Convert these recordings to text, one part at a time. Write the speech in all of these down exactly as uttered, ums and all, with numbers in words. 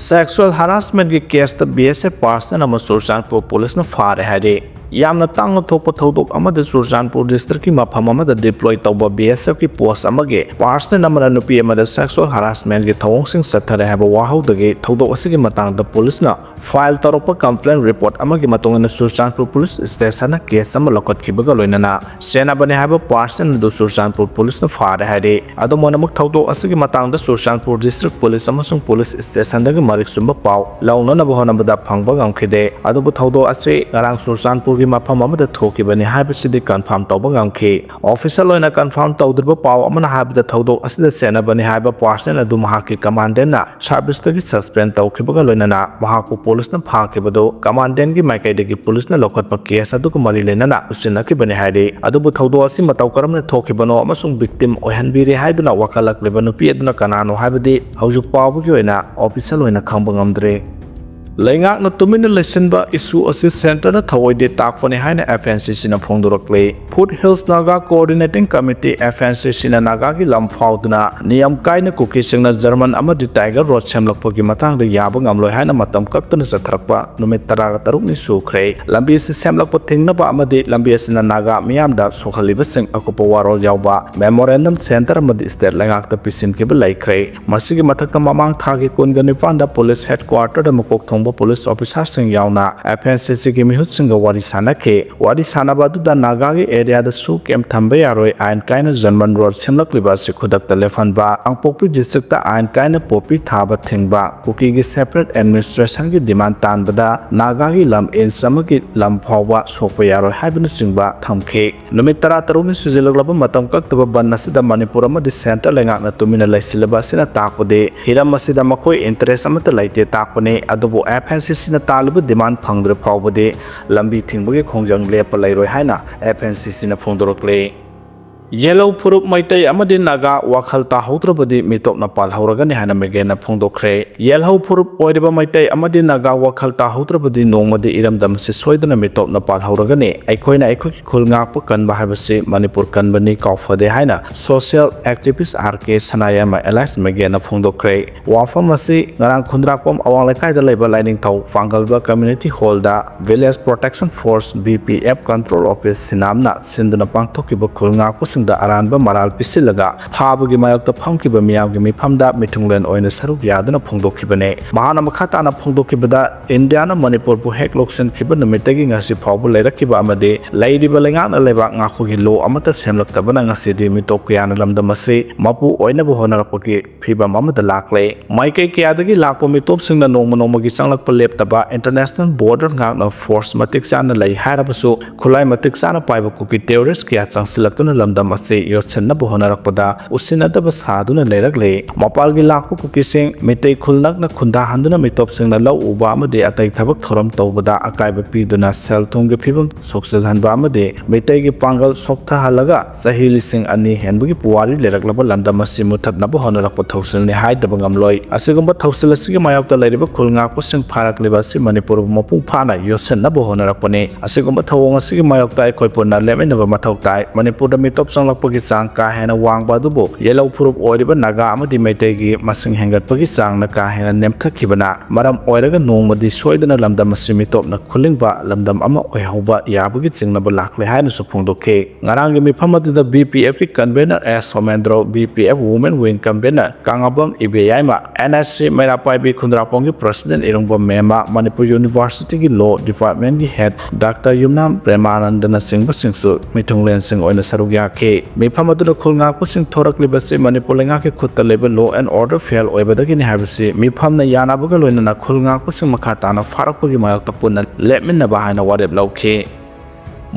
Sexual harassment ꯀꯤ case ꯇ B S F personnel ꯑꯃ ꯆꯨꯔꯆꯥꯟꯄꯨꯔ ꯄꯨꯂꯤꯁꯅ ꯐꯥꯔꯦ ꯍꯥꯏꯔꯤ꯫ ꯌꯥꯝꯅ ꯇꯥꯡꯅ ꯊꯣꯛꯄ ꯊꯧꯗꯣꯛ ꯑꯃꯗ ꯆꯨꯔꯆꯥꯟꯄꯨꯔ district ꯀꯤ ꯃꯐꯝ ꯑꯃꯗ deploy ꯇꯧꯕ B S F ꯀꯤ post ꯑꯃꯒꯤ personnel ꯑꯃꯅ ꯅꯨꯄꯤ ꯑꯃꯗ sexual harassment ꯀꯤ ꯊꯧꯑꯣꯡꯁꯤꯡ ꯆꯠꯊꯔꯦ ꯍꯥꯏꯕ ꯋꯥꯍꯧꯗꯒꯤ ꯊꯧꯗꯣꯛ ꯑꯁꯤꯒꯤ ꯃꯇꯥꯡꯗ ꯄꯨꯂꯤꯁꯅ file ꯇꯧꯔꯛꯄ complaint report ꯑꯃꯒꯤ ꯃꯇꯨꯡ ꯏꯟꯅ ꯆꯨꯔꯆꯥꯟꯄꯨꯔ ꯄꯨꯂꯤꯁ ꯁ꯭ꯇꯦꯁꯟꯅ case ꯑꯃ ꯂꯧꯈꯠꯈꯤꯕꯒ ꯂꯣꯏꯅꯅ ꯁꯦꯟꯅꯕꯅꯤ ꯍꯥꯏꯕ personnel ꯑꯗꯨ ꯆꯨꯔꯆꯥꯟꯄꯨꯔ ꯄꯨꯂꯤꯁꯅ ꯐꯥꯔꯦ ꯍꯥꯏꯔꯤ꯫ ꯑꯗꯨꯕꯨ ꯑꯃꯨꯛ ꯊꯧꯗꯣꯛ ꯑꯁꯤꯒꯤ ꯃꯇꯥꯡꯗ ꯆꯨꯔꯆꯥꯟꯄꯨꯔ district ꯄꯨꯂꯤꯁ ꯑꯃꯁꯨꯡ ꯄꯨꯂꯤꯁ ꯁ꯭ꯇꯦꯁꯟꯗꯒꯤ ꯃꯔꯤꯛ ꯆꯨꯝꯕ ꯄꯥꯎ ꯂꯧꯅꯅꯕ ꯍꯣꯠꯅꯕꯗ ꯐꯪꯕ ꯉꯝꯈꯤꯗꯦ꯫ ꯑꯗꯨꯕꯨ ꯊꯧꯗꯣꯛ ꯑꯁꯤ ꯉꯔꯥꯡ ꯆꯨꯔꯆꯥꯟꯄꯨꯔꯒꯤ ꯃꯐꯝ ꯑꯃꯗ ꯊꯣꯛꯈꯤꯕꯅꯤ ꯍꯥꯏꯕꯁꯤꯗꯤ confirm ꯇꯧꯕ ꯉꯝꯈꯤ꯫ Official ꯑꯣꯏꯅ confirm ꯇꯧꯗ꯭ꯔꯤꯕ ꯄꯥꯎ ꯑꯃꯅ ꯍꯥꯏꯕꯗ ꯊꯧꯗꯣꯛ ꯑꯁꯤꯗ ꯁꯦꯟꯅꯕꯅꯤ ꯍꯥꯏꯕ personnel ꯑꯗꯨ ꯃꯍꯥꯛꯀꯤ commandant ꯅ service ꯇꯒꯤ suspend ꯇꯧꯈꯤꯕꯒ ꯂꯣꯏꯅꯅ ꯃꯍꯥꯛꯄꯨ ꯄꯨꯂꯤꯁꯅ ꯐꯥꯈꯤꯕꯗꯨ commandant ꯀꯤ ꯃꯥꯏꯀꯩꯗꯒꯤ ꯄꯨꯂꯤꯁꯅ ꯂꯧꯈꯠꯄ case ꯑꯗꯨꯒ ꯃꯔꯤ ꯂꯩꯅꯅ ꯎꯁꯤꯟꯅꯈꯤꯕꯅꯤ ꯍꯥꯏꯔꯤ꯫ ꯑꯗꯨꯕꯨ ꯊꯧꯗꯣꯛ ꯑꯁꯤ ꯃꯇꯧ ꯀꯔꯝꯅ ꯊꯣꯛꯈꯤꯕꯅꯣ ꯑꯃꯁꯨꯡ victim ꯑꯣꯏꯍꯟꯕꯤꯔꯦ ꯍꯥꯏꯗꯨꯅ ꯋꯥꯀꯠꯂꯛꯂꯤꯕ ꯅꯨꯄꯤ ꯑꯗꯨꯅ ꯀꯅꯥꯅꯣ ꯍꯥꯏꯕꯗꯤ ꯍꯧꯖꯤꯛ ꯐꯥꯎꯕꯒꯤ ꯑꯣꯏꯅ official ꯑꯣꯏꯅ ꯈꯪꯕ ꯉꯝꯗ꯭ꯔꯤ꯫ ꯂꯩꯉꯥꯛꯅ ꯇꯨꯃꯤꯟꯅ ꯂꯩꯁꯤꯟꯕ issue ꯑꯁꯤ centre ꯅ ꯊꯑꯣꯏꯗꯦ ꯇꯥꯛꯄꯅꯤ ꯍꯥꯏꯅ F N C C ꯅ ꯐꯣꯡꯗꯣꯔꯛꯂꯤ꯫ Foothills Naga Coordinating Committee, F N C C ꯅ ꯅꯥꯒꯥꯒꯤ ꯂꯝ ꯐꯥꯎꯗꯨꯅ ꯅꯤꯌꯝ ꯀꯥꯏꯅ ꯀꯨꯀꯤꯁꯤꯡꯅ German ꯑꯃꯗꯤ Tiger Road ꯁꯦꯝꯂꯛꯄꯒꯤ ꯃꯇꯥꯡꯗ ꯌꯥꯕ ꯉꯝꯂꯣꯏ ꯍꯥꯏꯅ ꯃꯇꯝ ꯀꯛꯇꯅ ꯆꯠꯊꯔꯛꯄ ꯅꯨꯃꯤꯠ ꯇꯔꯥꯒ ꯇꯔꯨꯛꯅꯤ ꯁꯨꯈ꯭ꯔꯦ꯫ ꯂꯝꯕꯤ ꯑꯁꯤ ꯁꯦꯝꯂꯛꯄ ꯊꯤꯡꯅꯕ ꯑꯃꯗꯤ ꯂꯝꯕꯤ ꯑꯁꯤꯅ ꯅꯥꯒꯥ ꯃꯤꯌꯥꯝꯗ ꯁꯣꯛꯍꯜꯂꯤꯕꯁꯤꯡ ꯑꯀꯨꯞꯄ ꯋꯥꯔꯣꯜ ꯌꯥꯎꯕ memorandum centre ꯑꯃꯗꯤ state ꯂꯩꯉꯥꯛꯇ ꯄꯤꯁꯤꯟꯈꯤꯕ ꯂꯩꯈ꯭ꯔꯦ꯫ ꯃꯁꯤꯒꯤ ꯃꯊꯛꯇ ꯃꯃꯥꯡ ꯊꯥꯒꯤ ꯀꯨꯟꯒ ꯅꯤꯄꯥꯟꯗ police headquarter ꯗ ꯃꯀꯣꯛ ꯊꯣꯡꯕ police officer ꯁꯤꯡ ꯌꯥꯎꯅ F N C C ꯒꯤ ꯃꯤꯍꯨꯠꯁꯤꯡꯒ ꯋꯥꯔꯤ ꯁꯥꯟꯅꯈꯤ꯫ ꯋꯥꯔꯤ ꯁꯥꯟꯅꯕ ꯑꯗꯨꯗ ꯅꯥꯒꯥꯒꯤ area ꯗꯁꯨ camp ꯊꯝꯕ ꯌꯥꯔꯣꯏ, ꯑꯥꯏꯟ ꯀꯥꯏꯅ German Road ꯁꯦꯝꯂꯛꯂꯤꯕ ꯑꯁꯤ ꯈꯨꯗꯛꯇ ꯂꯦꯞꯍꯟꯕ, ꯀꯥꯡꯄꯣꯛꯄꯤ district ꯇ ꯑꯥꯏꯟ ꯀꯥꯏꯅ poppy ꯊꯥꯕ ꯊꯤꯡꯕ, ꯀꯨꯀꯤꯒꯤ separate administration ꯒꯤ demand ꯇꯥꯟꯕꯗ ꯅꯥꯒꯥꯒꯤ ꯂꯝ inch ꯑꯃꯒꯤ ꯂꯝ ꯐꯥꯎꯕ ꯁꯣꯛꯄ ꯌꯥꯔꯣꯏ ꯍꯥꯏꯕꯅꯆꯤꯡꯕ ꯊꯝꯈꯤ꯫ ꯅꯨꯃꯤꯠ ꯇꯔꯥ ꯇꯔꯨꯛꯅꯤ ꯁꯨꯖꯤꯜꯂꯛꯂꯕ ꯃꯇꯝ ꯀꯛꯇꯕ ꯕꯟ ꯑꯁꯤꯗ ꯃꯅꯤꯄꯨꯔ ꯑꯃꯗꯤ centre ꯂꯩꯉꯥꯛꯅ ꯇꯨꯃꯤꯟꯅ ꯂꯩꯁꯤꯜꯂꯕ ꯑꯁꯤꯅ ꯇꯥꯛꯄꯗꯤ ꯍꯤꯔꯝ ꯑꯁꯤꯗ ꯃꯈꯣꯏ interest ꯑꯃꯠꯇ ꯂꯩꯇꯦ ꯇꯥꯛꯄꯅꯤ꯫ ꯑꯗꯨꯕꯨ F N C C ꯅ ꯇꯥꯜꯂꯤꯕ demand ꯐꯪꯗ꯭ꯔꯤ ꯐꯥꯎꯕꯗꯤ ꯂꯝꯕꯤ ꯊꯤꯡꯕꯒꯤ ꯈꯣꯡꯖꯪ ꯂꯦꯞꯄ ꯂꯩꯔꯣꯏ ꯍꯥꯏꯅ F N C C ꯅ ꯐꯣꯡꯗꯣꯔꯛꯂꯤ꯫ ꯌꯦꯜꯍꯧ ꯐꯨꯔꯨꯞ ꯃꯩꯇꯩ ꯑꯃꯗꯤ ꯅꯥꯒꯥ ꯋꯥꯈꯜ ꯇꯥꯍꯧꯗ꯭ꯔꯕꯗꯤ ꯃꯤꯇꯣꯞꯅ ꯄꯥꯜꯍꯧꯔꯒꯅꯤ ꯍꯥꯏꯅ ꯃꯤꯒꯦꯟꯅ ꯐꯣꯡꯗꯣꯛꯈ꯭ꯔꯦ꯫ ꯌꯦꯜꯍꯧ ꯐꯨꯔꯨꯞ ꯑꯣꯏꯔꯤꯕ ꯃꯩꯇꯩ ꯑꯃꯗꯤ ꯅꯥꯒꯥ ꯋꯥꯈꯜ ꯇꯥꯍꯧꯗ꯭ꯔꯕꯗꯤ ꯅꯣꯡꯃꯗꯤ ꯏꯔꯝꯗꯝ ꯑꯁꯤ ꯁꯣꯏꯗꯅ ꯃꯤꯇꯣꯞꯅ ꯄꯥꯜꯍꯧꯔꯒꯅꯤ꯫ ꯑꯩꯈꯣꯏꯅ ꯑꯩꯈꯣꯏꯒꯤ ꯈꯨꯜ ꯉꯥꯛꯄ ꯀꯟꯕ ꯍꯥꯏꯕꯁꯤ ꯃꯅꯤꯄꯨꯔ ꯀꯟꯕꯅꯤ, ꯀꯥꯎꯐꯗꯦ ꯍꯥꯏꯅ social activist R K ꯁꯅꯥꯌꯥꯏꯃ alias ꯃꯤꯒꯦꯟꯅ ꯐꯣꯡꯗꯣꯛꯈ꯭ꯔꯦ꯫ ꯋꯥꯐꯝ ꯑꯁꯤ ꯉꯔꯥꯡ ꯈꯨꯟꯗ꯭ꯔꯥꯛꯄꯝ ꯑꯋꯥꯡ ꯂꯩꯀꯥꯏꯗ ꯂꯩꯕ ꯂꯥꯏꯅꯤꯡꯊꯧ ꯄꯥꯡꯒꯜꯕ Community Hallꯗ Village Protection Force, V P F, Control Office ꯁꯤꯅꯥꯝꯅ ꯁꯤꯟꯗꯨꯅ ꯄꯥꯡꯊꯣꯛꯈꯤꯕ ꯈꯨꯜ ꯉꯥꯛꯄꯁꯤꯡꯗ ꯑꯔꯥꯟꯕ ꯃꯔꯥꯜ ꯄꯤꯁꯤꯜꯂꯒ ꯐꯥꯕꯒꯤ ꯃꯥꯌꯣꯛꯇ ꯐꯝꯈꯤꯕ ꯃꯤꯌꯥꯝꯒꯤ ꯃꯤꯐꯝꯗ ꯃꯤꯊꯨꯡꯂꯦꯟ ꯑꯣꯏꯅ ꯁꯔꯨꯛ ꯌꯥꯗꯨꯅ ꯐꯣꯡꯗꯣꯛꯈꯤꯕꯅꯤ꯫ ꯃꯍꯥꯛꯅ ꯃꯈꯥ ꯇꯥꯅ ꯐꯣꯡꯗꯣꯛꯈꯤꯕꯗ, ꯏꯟꯗꯤꯌꯥꯅ ꯃꯅꯤꯄꯨꯔꯕꯨ ꯍꯦꯛ ꯂꯧꯁꯤꯟꯈꯤꯕ ꯅꯨꯃꯤꯠꯇꯒꯤ ꯉꯁꯤ ꯐꯥꯎꯕ ꯂꯩꯔꯛꯈꯤꯕ ꯑꯃꯗꯤ ꯂꯩꯔꯤꯕ ꯂꯩꯉꯥꯛꯅ ꯂꯩꯕꯥꯛ ꯉꯥꯛꯄꯒꯤ law ꯑꯃꯠꯇ ꯁꯦꯝꯂꯛꯇꯕꯅ ꯉꯁꯤꯗꯤ ꯃꯤꯇꯣꯞ ꯀꯌꯥꯅ ꯂꯝꯗꯝ ꯑꯁꯤ ꯃꯄꯨ ꯑꯣꯏꯅꯕ ꯍꯣꯠꯅꯔꯛꯄꯒꯤ ꯐꯤꯕꯝ ꯑꯃꯗ ꯂꯥꯛꯂꯦ꯫ ꯃꯥꯏꯀꯩ ꯀꯌꯥꯗꯒꯤ ꯂꯥꯛꯄ ꯃꯤꯇꯣꯞꯁꯤꯡꯅ ꯅꯣꯡꯃ ꯅꯣꯡꯃꯒꯤ ꯆꯪꯂꯛꯄ ꯂꯦꯞꯇꯕ꯫ International border ꯉꯥꯛꯅ force ꯃꯇꯤꯛ ꯆꯥꯅ ꯂꯩ ꯍꯥꯏꯔꯕꯁꯨ, ꯈꯨꯠꯂꯥꯏ ꯃꯇꯤꯛ ꯆꯥꯅ ꯄꯥꯏꯕ ꯀꯨꯀꯤ terrorist ꯀꯌꯥ ꯆꯪꯁꯤꯜꯂꯛꯇꯨꯅ ꯂꯝꯗꯝ ꯑꯁꯤ ꯌꯣꯠꯁꯤꯟꯅꯕ ꯍꯣꯠꯅꯔꯛꯄꯗ ꯎꯁꯤꯟꯅꯗꯕ ꯁꯥꯗꯨꯅ ꯂꯩꯔꯛꯂꯦ꯫ ꯃꯄꯥꯜꯒꯤ ꯂꯥꯛꯄ ꯀꯨꯀꯤꯁꯤꯡ ꯃꯤꯇꯩ ꯈꯨꯜ ꯅꯛꯅ ꯈꯨꯟꯗꯥꯍꯟꯗꯨꯅ ꯃꯤꯇꯣꯞꯁꯤꯡꯅ ꯂꯧ ꯎꯕ ꯑꯃꯗꯤ ꯑꯇꯩ ꯊꯕꯛ ꯊꯧꯔꯝ ꯇꯧꯕꯗ ꯑꯀꯥꯏꯕ ꯄꯤꯗꯨꯅ ꯁꯦꯜ ꯊꯨꯝꯒꯤ ꯐꯤꯕꯝ ꯁꯣꯛꯆꯤꯜꯍꯟꯕ ꯑꯃꯗꯤ ꯃꯤꯇꯩꯒꯤ ꯄꯥꯡꯒꯜ ꯁꯣꯛꯊꯍꯜꯂꯒ ꯆꯍꯤ ꯂꯤꯁꯤꯡ ꯑꯅꯤ ꯍꯦꯟꯕꯒꯤ ꯄꯨꯋꯥꯔꯤ ꯂꯩꯔꯛꯂꯕ ꯂꯝꯗꯝ ꯑꯁꯤ ꯃꯨꯠꯊꯠꯅꯕ ꯍꯣꯠꯅꯔꯛꯄ ꯊꯧꯁꯤꯜꯅꯤ ꯍꯥꯏꯗꯕ ꯉꯝꯂꯣꯏ꯫ ꯑꯁꯤꯒꯨꯝꯕ ꯊꯧꯁꯤꯜ ꯑꯁꯤꯒꯤ ꯃꯥꯌꯣꯛꯇ ꯂꯩꯔꯤꯕ ꯈꯨꯜ ꯉꯥꯛꯄꯁꯤꯡ ꯐꯥꯔꯛꯂꯤꯕ ꯑꯁꯤ ꯃꯅꯤꯄꯨꯔꯕꯨ ꯃꯄꯨꯡ ꯐꯥꯅ ꯌꯣꯠꯁꯤꯟꯅꯕ ꯍꯣꯠꯅꯔꯛꯄꯅꯤ꯫ ꯑꯁꯤꯒꯨꯝꯕ ꯊꯧꯑꯣꯡ ꯑꯁꯤꯒꯤ ꯃꯥꯌꯣꯛꯇ ꯑꯩꯈꯣꯏ ꯄꯨꯟꯅ ꯂꯦꯞꯃꯤꯟꯅꯕ ꯃꯊꯧ ꯇꯥꯏ꯫ ꯃꯅꯤꯄꯨꯔꯗ ꯃꯤꯇꯣꯞ ꯆꯪꯂꯛꯄꯒꯤ ꯆꯥꯡ ꯀꯥ ꯍꯦꯟꯅ ꯋꯥꯡꯕ ꯑꯗꯨꯕꯨ ꯌꯦꯜꯍꯧ ꯐꯨꯔꯨꯞ ꯑꯣꯏꯔꯤꯕ ꯅꯥꯒꯥ ꯑꯃꯗꯤ ꯃꯩꯇꯩꯒꯤ ꯃꯁꯤꯡ ꯍꯦꯟꯒꯠꯄꯒꯤ ꯆꯥꯡꯅ ꯀꯥ ꯍꯦꯟꯅ ꯅꯦꯝꯊꯈꯤꯕꯅ ꯃꯔꯝ ꯑꯣꯏꯔꯒ ꯅꯣꯡꯃꯗꯤ ꯁꯣꯏꯗꯅ ꯂꯝꯗꯝ ꯑꯁꯤ ꯃꯤꯇꯣꯞꯅ ꯈꯨꯂꯤꯡꯕ ꯂꯝꯗꯝ ꯑꯃ ꯑꯣꯏꯍꯧꯕ ꯌꯥꯕꯒꯤ ꯆꯤꯡꯅꯕ ꯂꯥꯛꯂꯦ ꯍꯥꯏꯅꯁꯨ ꯐꯣꯡꯗꯣꯛꯈꯤ꯫ ꯉꯔꯥꯡꯒꯤ ꯃꯤꯐꯝ ꯑꯗꯨꯗ V P F ꯀꯤ convener S Somendro, V P F Women Wing convener ꯀꯥꯉꯥꯕꯝ ꯏꯕꯦꯌꯥꯏꯃ, N S C ꯃꯩꯔꯥ ꯄꯥꯏꯕꯤ ꯈꯨꯟꯗ꯭ꯔꯥꯛꯄꯝꯒꯤ president ꯏꯔꯨꯡꯕꯝ ꯃꯦꯝꯃ, ꯃꯅꯤꯄꯨꯔ University ꯒꯤ law department ꯀꯤ head Doctor ꯌꯨꯝꯅꯥꯝ ꯄ꯭ꯔꯦꯃꯥꯅꯟꯗꯅꯆꯤꯡꯕꯁꯤꯡꯁꯨ ꯃꯤꯊꯨꯡꯂꯦꯟꯁꯤꯡ ꯑꯣꯏꯅ ꯁꯔꯨꯛ ꯌꯥꯈꯤ꯫ ꯃꯤꯐꯝ ꯑꯗꯨꯗ ꯈꯨꯜ ꯉꯥꯛꯄꯁꯤꯡ ꯊꯣꯔꯛꯂꯤꯕꯁꯤ ꯃꯅꯤꯄꯨꯔ ꯂꯩꯉꯥꯛꯀꯤ ꯈꯨꯠꯇ ꯂꯩꯕ law and order fail ꯑꯣꯏꯕꯗꯒꯤꯅꯤ ꯍꯥꯏꯕꯁꯤ ꯃꯤꯐꯝꯅ ꯌꯥꯅꯕꯒ ꯂꯣꯏꯅꯅ ꯈꯨꯜ ꯉꯥꯛꯄꯁꯤꯡ ꯃꯈꯥ ꯇꯥꯅ ꯐꯥꯔꯛꯄꯒꯤ ꯃꯥꯌꯣꯛꯇ ꯄꯨꯟꯅ ꯂꯦꯞꯃꯤꯟꯅꯕ ꯍꯥꯏꯅ ꯋꯥꯔꯦꯞ ꯂꯧꯈꯤ꯫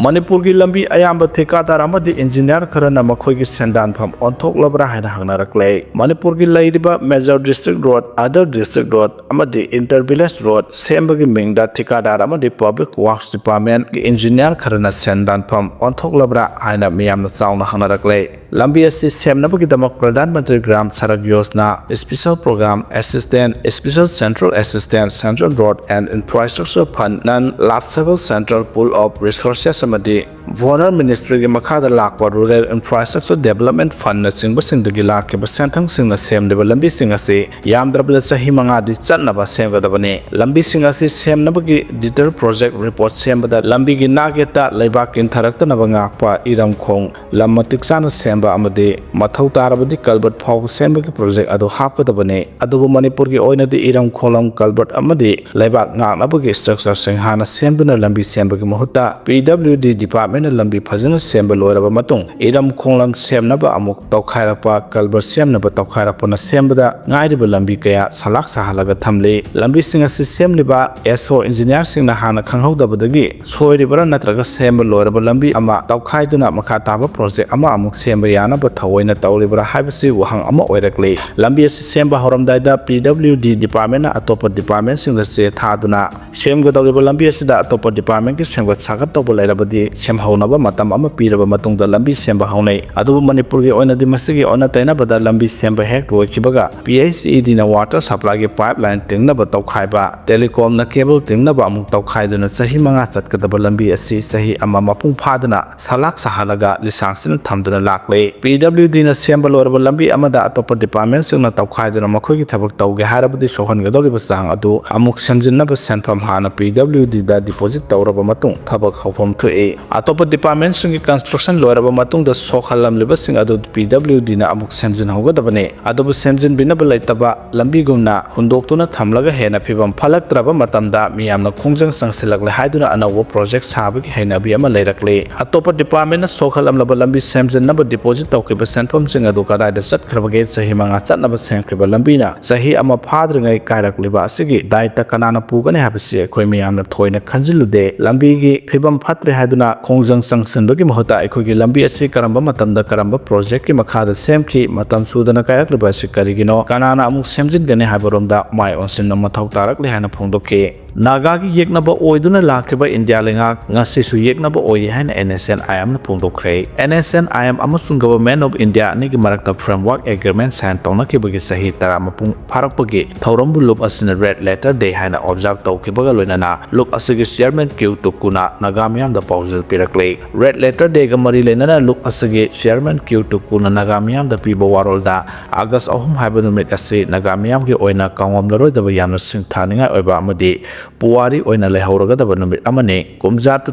ꯃꯅꯤꯄꯨꯔꯒꯤ ꯂꯝꯕꯤ ꯑꯌꯥꯝꯕ ꯊꯤꯀꯥꯗꯥꯔ ꯑꯃꯗꯤ ꯏꯟꯖꯤꯅꯤꯌꯥꯔ ꯈꯔꯅ ꯃꯈꯣꯏꯒꯤ ꯁꯦꯟꯗꯥꯟꯐꯝ ꯑꯣꯟꯊꯣꯛꯂꯕ꯭ꯔꯥ ꯍꯥꯏꯅ ꯍꯪꯅꯔꯛꯂꯦ꯫ ꯃꯅꯤꯄꯨꯔꯒꯤ ꯂꯩꯔꯤꯕ major district road, other district road ꯑꯃꯗꯤ inter village road ꯁꯦꯝꯕꯒꯤ ꯃꯤꯡꯗ ꯊꯤꯀꯥꯗꯥꯔ ꯑꯃꯗꯤ Public Works Department ꯀꯤ ꯏꯟꯖꯤꯅꯤꯌꯥꯔ ꯈꯔꯅ ꯁꯦꯟꯗꯥꯟꯐꯝ ꯑꯣꯟꯊꯣꯛꯂꯕ꯭ꯔꯥ ꯍꯥꯏꯅ ꯃꯤꯌꯥꯝꯅ ꯆꯥꯎꯅ ꯍꯪꯅꯔꯛꯂꯦ꯫ ꯂꯝꯕꯤ ꯑꯁꯤ ꯁꯦꯝꯅꯕꯒꯤꯗꯃꯛ Pradhan Mantri Gram Sadak Yojana, Special Program Assistance, Special Central Assistance, Central Road and Infrastructure Fund, Non Lapsable Central Pool of Resources ꯑꯃꯗꯤ ꯕꯣꯅꯔ ꯃꯤꯅꯤꯁꯇ꯭ꯔꯤꯒꯤ ꯃꯈꯥꯗ ꯂꯥꯛꯄ Rural Infrastructure Development Fund ꯅꯆꯤꯡꯕꯁꯤꯡꯗꯒꯤ ꯂꯥꯛꯈꯤꯕ ꯁꯦꯟꯊꯪꯁꯤꯡꯅ ꯁꯦꯝꯂꯤꯕ ꯂꯝꯕꯤꯁꯤꯡ ꯑꯁꯤ ꯌꯥꯝꯗ꯭ꯔꯕꯗ ꯆꯍꯤ ꯃꯉꯥꯗꯤ ꯆꯠꯅꯕ ꯁꯦꯝꯒꯗꯕꯅꯤ꯫ ꯂꯝꯕꯤꯁꯤꯡ ꯑꯁꯤ ꯁꯦꯝꯅꯕꯒꯤ detail project report ꯁꯦꯝꯕꯗ ꯂꯝꯕꯤꯒꯤ ꯅꯥꯛꯌꯦꯠꯇ ꯂꯩꯕꯥꯛ ꯀꯤꯟꯊꯔꯛꯇꯅꯕ ꯉꯥꯛꯄ ꯏꯔꯝꯈꯣꯡ, ꯂꯝ ꯃꯇꯤꯛ ꯆꯥꯅ ꯁꯦꯝꯕ ꯑꯃꯗꯤ ꯃꯊꯧ ꯇꯥꯔꯕꯗꯤ culvert ꯐꯥꯎꯕ ꯁꯦꯝꯕꯒꯤ project ꯑꯗꯨ ꯍꯥꯞꯀꯗꯕꯅꯤ꯫ ꯑꯗꯨꯕꯨ ꯃꯅꯤꯄꯨꯔꯒꯤ ꯑꯣꯏꯅꯗꯤ ꯏꯔꯝ ꯈꯣꯡꯂꯝ, culvert ꯑꯃꯗꯤ ꯂꯩꯕꯥꯛ ꯉꯥꯛꯅꯕꯒꯤ structureꯁꯤꯡ ꯍꯥꯟꯅ ꯁꯦꯝꯗꯨꯅ ꯂꯝꯕꯤ ꯁꯦꯝꯕꯒꯤ ꯃꯍꯨꯠꯇ P W D departmentꯅ ꯂꯝꯕꯤ ꯐꯖꯅ ꯁꯦꯝꯕ ꯂꯣꯏꯔꯕ ꯃꯇꯨꯡ ꯏꯔꯝ ꯈꯣꯡꯂꯝ ꯁꯦꯝꯅꯕ ꯑꯃꯨꯛ ꯇꯧꯈꯥꯏꯔꯛꯄ, culvert ꯁꯦꯝꯅꯕ ꯇꯧꯈꯥꯏꯔꯛꯄꯅ ꯁꯦꯝꯕꯗ ꯉꯥꯏꯔꯤꯕ ꯂꯝꯕꯤ ꯀꯌꯥ ꯁꯂꯥꯛ ꯁꯥꯍꯜꯂꯒ ꯊꯝꯂꯤ꯫ ꯂꯝꯕꯤꯁꯤꯡ ꯑꯁꯤ ꯁꯦꯝꯂꯤꯕ S O engineerꯁꯤꯡꯅ ꯍꯥꯟꯅ ꯈꯪꯍꯧꯗꯕꯗꯒꯤ ꯁꯣꯏꯔꯤꯕ꯭ꯔꯥ ꯅꯠꯇ꯭ꯔꯒ ꯁꯦꯝꯕ ꯂꯣꯏꯔꯕ ꯂꯝꯕꯤ ꯑꯃ ꯇꯧꯈꯥꯏꯗꯨꯅ ꯃꯈꯥ ꯇꯥꯕ project ꯑꯃ ꯑꯃꯨꯛ ꯁꯦꯝꯕ ꯌꯥꯅꯕ ꯊꯑꯣꯏꯅ ꯇꯧꯔꯤꯕ꯭ꯔꯥ ꯍꯥꯏꯕꯁꯤ ꯋꯥꯍꯪ ꯑꯃ ꯑꯣꯏꯔꯛꯂꯤ꯫ ꯂꯝꯕꯤ ꯑꯁꯤ ꯁꯦꯝꯕ ꯍꯧꯔꯝꯗꯥꯏꯗ P W D departmentꯅ ꯑꯇꯣꯞꯄ departmentꯁꯤꯡꯗ ꯆꯦ ꯊꯥꯗꯨꯅ ꯁꯦꯝꯒꯗꯧꯔꯤꯕ ꯂꯝꯕꯤ ꯑꯁꯤꯗ ꯑꯇꯣꯞꯄ departmentꯀꯤ ꯁꯦꯝꯒꯠ ꯁꯥꯒꯠ ꯇꯧꯕ ꯂꯩꯔꯕꯗꯤ ꯁꯦꯝꯍꯧꯅꯕ ꯃꯇꯝ ꯑꯃ ꯄꯤꯔꯕ ꯃꯇꯨꯡꯗ ꯂꯝꯕꯤ ꯁꯦꯝꯕ ꯍꯧꯅꯩ꯫ ꯑꯗꯨꯕꯨ ꯃꯅꯤꯄꯨꯔꯒꯤ ꯑꯣꯏꯅꯗꯤ ꯃꯁꯤꯒꯤ ꯑꯣꯟꯅ ꯇꯩꯅꯕꯗ ꯂꯝꯕꯤ ꯁꯦꯝꯕ ꯍꯦꯛ ꯂꯣꯏꯈꯤꯕꯒ P H E Dꯅ water supplyꯒꯤ pipeline ꯇꯤꯡꯅꯕ ꯇꯧꯈꯥꯏꯕ, telecomꯅ cable ꯇꯤꯡꯅꯕ ꯑꯃꯨꯛ ꯇꯧꯈꯥꯏꯗꯨꯅ ꯆꯍꯤ ꯃꯉꯥ ꯆꯠꯀꯗꯕ ꯂꯝꯕꯤ ꯑꯁꯤ ꯆꯍꯤ ꯑꯃ ꯃꯄꯨꯡ ꯐꯥꯗꯅ ꯁꯂꯥꯛ ꯁꯥꯍꯜꯂꯒ ꯂꯤꯁꯥꯡꯁꯤꯠꯅ ꯊꯝꯗꯨꯅ ꯂꯥꯛꯂꯤ꯫ P W Dꯅ ꯁꯦꯝꯕ ꯂꯣꯏꯔꯕ ꯂꯝꯕꯤ ꯑꯃꯗ ꯑꯇꯣꯞꯄ departmentꯁꯤꯡꯅ ꯇꯧꯈꯥꯏꯗꯨꯅ ꯃꯈꯣꯏꯒꯤ ꯊꯕꯛ ꯇꯧꯒꯦ ꯍꯥꯏꯔꯕꯗꯤ ꯁꯣꯛꯍꯟꯒꯗꯧꯔꯤꯕ ꯆꯥꯡ ꯑꯗꯨ ꯑꯃꯨꯛ ꯁꯦꯝꯖꯤꯟꯅꯕ ꯁꯦꯟꯐꯝ ꯍꯥꯟꯅ P W Dꯗ deposit ꯇꯧꯔꯕ ꯃꯇꯨꯡ ꯊꯕꯛ ꯍꯧꯐꯝ ꯊꯣꯛꯏ꯫ ꯑꯇꯣꯞꯄ ꯗꯤꯄꯥꯔꯠꯃꯦꯟꯁꯤꯡꯒꯤ ꯀꯟꯁꯇ꯭ꯔꯛꯁꯟ ꯂꯣꯏꯔꯕ ꯃꯇꯨꯡꯗ ꯁꯣꯛꯍꯜꯂꯝꯂꯤꯕꯁꯤꯡ ꯑꯗꯨ ꯄꯤ ꯗꯕ꯭ꯂꯤꯎ ꯗꯤꯅ ꯑꯃꯨꯛ ꯁꯦꯝꯖꯤꯟꯍꯧꯒꯗꯕꯅꯤ꯫ ꯑꯗꯨꯕꯨ ꯁꯦꯝꯖꯤꯟꯕꯤꯅꯕ ꯂꯩꯇꯕ ꯂꯝꯕꯤꯒꯨꯝꯅ ꯍꯨꯟꯗꯣꯛꯇꯨꯅ ꯊꯝꯂꯒ ꯍꯦꯟꯅ ꯐꯤꯕꯝ ꯐꯠꯂꯛꯇ꯭ꯔꯕ ꯃꯇꯝꯗ ꯃꯤꯌꯥꯝꯅ ꯈꯣꯡꯖꯪ ꯆꯪꯁꯤꯜꯂꯛꯂꯦ ꯍꯥꯏꯗꯨꯅ ꯑꯅꯧꯕ ꯄ꯭ꯔꯣꯖꯦꯛ ꯁꯥꯕꯒꯤ ꯍꯩꯅꯕꯤ ꯑꯃ ꯂꯩꯔꯛꯂꯤ꯫ ꯑꯇꯣꯞꯄ ꯗꯤꯄꯥꯔꯠꯃꯦꯟꯅ ꯁꯣꯛꯍꯜꯂꯝꯂꯕ ꯂꯝꯕꯤ ꯁꯦꯝꯖꯤꯟꯅꯕ ꯗꯤꯄꯣꯖꯤꯠ ꯇꯧꯈꯤꯕ ꯁꯦꯟꯐꯝꯁꯤꯡ ꯑꯗꯨ ꯀꯗꯥꯏꯗ ꯆꯠꯈ꯭ꯔꯕꯒꯦ? ꯆꯍꯤ ꯃꯉꯥ ꯆꯠꯅꯕ ꯁꯦꯝꯈꯤꯕ ꯂꯝꯕꯤꯅ ꯆꯍꯤ ꯑꯃ ꯐꯥꯗ꯭ꯔꯤꯉꯩ ꯀꯥꯏꯔꯛꯂꯤꯕ ꯑꯁꯤꯒꯤ ꯗꯥꯏꯇ ꯀꯅꯥꯅ ꯄꯨꯒꯅꯤ ꯍꯥꯏꯕꯁꯤ ꯑꯩꯈꯣꯏ ꯃꯤꯌꯥꯝꯅ ꯊꯣꯏꯅ ꯈꯟꯖꯤꯜꯂꯨꯗꯦ꯫ ꯂꯝꯕꯤꯒꯤ ꯐꯤꯕꯝ ꯐꯠꯇ꯭ꯔꯦ ꯍꯥꯏꯗꯨꯅ ꯈꯣꯡꯖꯪ ꯆꯪꯁꯤꯟꯕꯒꯤ ꯃꯍꯨꯠꯇ ꯑꯩꯈꯣꯏꯒꯤ ꯂꯝꯕꯤ ꯑꯁꯤ ꯀꯔꯝꯕ ꯃꯇꯝꯗ ꯀꯔꯝꯕ ꯄ꯭ꯔꯣꯖꯦꯛꯀꯤ ꯃꯈꯥꯗ ꯁꯦꯝꯈꯤ, ꯃꯇꯝ ꯁꯨꯗꯅ ꯀꯥꯏꯔꯛꯂꯤꯕ ꯑꯁꯤ ꯀꯔꯤꯒꯤꯅꯣ, ꯀꯅꯥꯅ ꯑꯃꯨꯛ ꯁꯦꯝꯖꯤꯟꯒꯅꯤ ꯍꯥꯏꯕꯔꯣꯝꯗ ꯃꯥꯏ ꯑꯣꯟꯁꯤꯟꯕ ꯃꯊꯧ ꯇꯥꯔꯛꯂꯤ ꯍꯥꯏꯅ ꯐꯣꯡꯗꯣꯛꯈꯤ꯫ ꯅꯥꯒꯥꯒꯤ ꯌꯦꯛꯅꯕ ꯑꯣꯏꯗꯨꯅ ꯂꯥꯛꯈꯤꯕ ꯏꯟꯗꯤꯌꯥ ꯂꯩꯉꯥꯛ ꯉꯁꯤꯁꯨ ꯌꯦꯛꯅꯕ ꯑꯣꯏꯔꯤ ꯍꯥꯏꯅ ꯑꯦꯟ ꯑꯦꯁ ꯑꯦꯟ ꯑꯥꯏ ꯑꯦꯝꯅ ꯐꯣꯡꯗꯣꯛꯈ꯭ꯔꯦ꯫ N S N I M ꯑꯃꯁꯨꯡ ꯒꯚꯔꯟꯃꯦꯟꯠ ꯑꯣꯐ ꯏꯟꯗꯤꯌꯥ ꯑꯅꯤꯒꯤ ꯃꯔꯛꯇ ꯐ꯭ꯔꯦꯝꯋꯥꯔꯛ ꯑꯦꯒ꯭ꯔꯤꯃꯦꯟꯠ ꯁꯥꯏꯟ ꯇꯧꯅꯈꯤꯕꯒꯤ ꯆꯍꯤ ꯇꯔꯥ ꯃꯄꯨꯡ ꯐꯥꯔꯛꯄꯒꯤ ꯊꯧꯔꯝꯕꯨ ꯂꯨꯞ ꯑꯁꯤꯅ ꯔꯦꯗ ꯂꯦꯇꯔ ꯗꯦ ꯍꯥꯏꯅ ꯑꯣꯕꯖꯥꯔꯕ ꯇꯧꯈꯤꯕꯒ ꯂꯣꯏꯅꯅ ꯂꯨꯞ ꯑꯁꯤꯒꯤ ꯆꯤꯌꯔꯃꯦꯟ ꯀ꯭ꯌꯨ ꯇꯨꯀꯨꯅ ꯅꯥꯒꯥ ꯃꯤꯌꯥꯝꯗ ꯄꯥꯎꯖꯦꯜ ꯄꯤꯔꯛꯂꯤ꯫ ꯔꯦꯗ ꯂꯦꯇꯔ ꯗꯦꯒ ꯃꯔꯤ ꯂꯩꯅꯅ ꯂꯨꯞ ꯑꯁꯤꯒꯤ ꯆꯤꯌꯔꯃꯦꯟ ꯀ꯭ꯌꯨ ꯇꯨꯀꯨꯅ ꯅꯥꯒꯥ ꯃꯤꯌꯥꯝꯗ ꯄꯤꯕ ꯋꯥꯔꯣꯜꯗ ꯑꯥꯒꯁ ꯑꯍꯨꯝ ꯍꯥꯏꯕ ꯅꯨꯃꯤꯠ ꯑꯁꯤ ꯅꯥꯒꯥ ꯃꯤꯌꯥꯝꯒꯤ ꯑꯣꯏꯅ ꯀꯥꯎꯉꯝꯂꯔꯣꯏꯗꯕ ꯌꯥꯝꯅ ꯁꯤꯡꯊꯥꯅꯤꯡꯉꯥꯏ ꯑꯣꯏꯕ ꯑꯃꯗꯤ ꯄꯨꯋꯥꯔꯤ ꯑꯣꯏꯅ ꯂꯩꯍꯧꯔꯒꯗꯕ ꯅꯨꯃꯤꯠ ꯑꯃꯅꯤ꯫ ꯀꯨꯝꯖꯥ ꯇꯨ